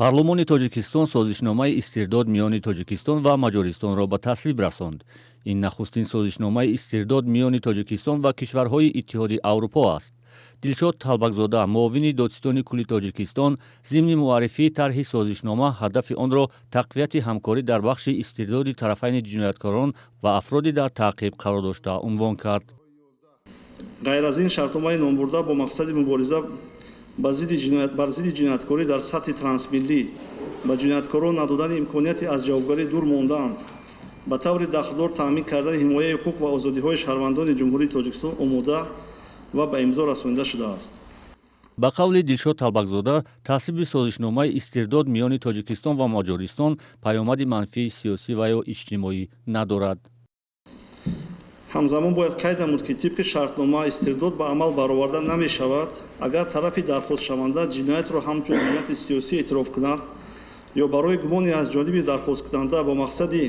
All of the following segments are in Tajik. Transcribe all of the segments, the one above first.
Парлумони Тоҷикистон созишномаи истирдод миёни Тоҷикистон ва Маҷористонро ба тасвиб расонд. Ин нахустин созишномаи истирдод миёни Тоҷикистон ва кишварҳои Иттиҳоди Аврупо аст. Дилшод Талбакзода, муовини додситони кулли Тоҷикистон, зимни муаррифии тарҳи созишнома ҳадафи онро тақвияти ҳамкорӣ дар бахши истирдоди тарафайни ҷинояткорон ва афроди дар таъқиб қарор дошта унвон кард. Ғайр аз ин, шартномаи номбурда бо мақсади мубориза бар зидди ҷинояткорӣ дар сатҳи трансмиллӣ, ба ҷинояткорон надодани имконияти аз ҷавобгарӣ дур мондан, ба таври дахлдор таъмин кардани ҳимояи ҳуқуқ ва озодиҳои шаҳрвандони Ҷумҳурии Тоҷикистон омода ва ба имзо расонида шудааст. Ба қавли Дилшод Талбакзода, тасвиби созишномаи истирдод миёни Тоҷикистон ва Маҷористон паёмади манфии сиёсӣ ва ё иҷтимоӣ надорад. Ҳамзамон бояд қайд намуд, ки тибқи шартнома истирдод ба амал бароварда намешавад, агар тарафи дархостшаванда ҷиноятро ҳамчун ҷинояти сиёсӣ эътироф кунад ё барои гумоне аз ҷониби дархосткунанда бо мақсади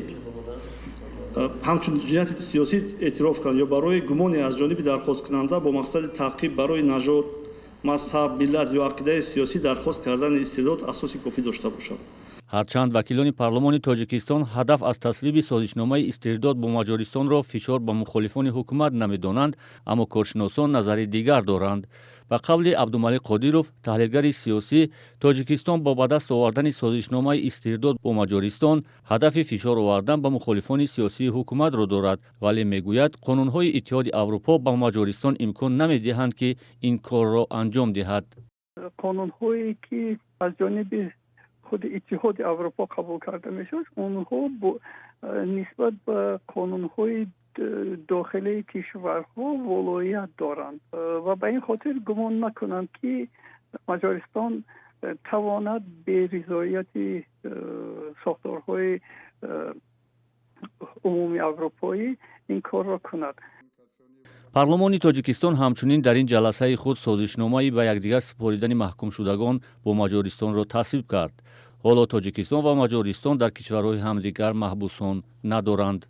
ҳамчун ҷинояти сиёсӣ эътироф кунад ё барои гумоне аз ҷониби дархосткунанда бо мақсади таъқиб барои нажод, мазҳаб, миллат ё ақидаи сиёсӣ дархост кардани истирдод асоси кофӣ дошта бошад. Ҳарчанд вакилони парлумони Тоҷикистон ҳадаф аз тасвиби созишномаи истирдод бо Маҷористонро фишор ба мухолифони ҳукумат намедонанд, аммо коршиносон назари дигар доранд. Ба қавли Абдумалик Қодиров, таҳлилгари сиёсӣ, Тоҷикистон бо ба даст овардани созишномаи истирдод бо Маҷористон ҳадафи фишор овардан ба мухолифони сиёсии ҳукуматро дорад, вале мегӯяд, қонунҳои Иттиҳоди Аврупо ба Маҷористон имкон намедиҳанд, ки ин корро анҷом диҳад. Қонунҳое ки аз ҷониби худи Иттиҳоди Аврупо қабул карда мешавад, онҳо нисбат ба қонунҳои дохилии кишварҳо волоият доранд ва ба ин хотир гумон накунам, ки Маҷористон тавонад бе ризоияти сохторҳои умумии аврупоӣ ин корро кунад. Парлумони Тоҷикистон ҳамчунин дар ин ҷаласаи худ созишномаи ба якдигар супоридани маҳкумшудагон бо Маҷористонро тасвиб кард. Ҳоло Тоҷикистон ва Маҷористон дар кишварҳои ҳамдигар маҳбусон надоранд.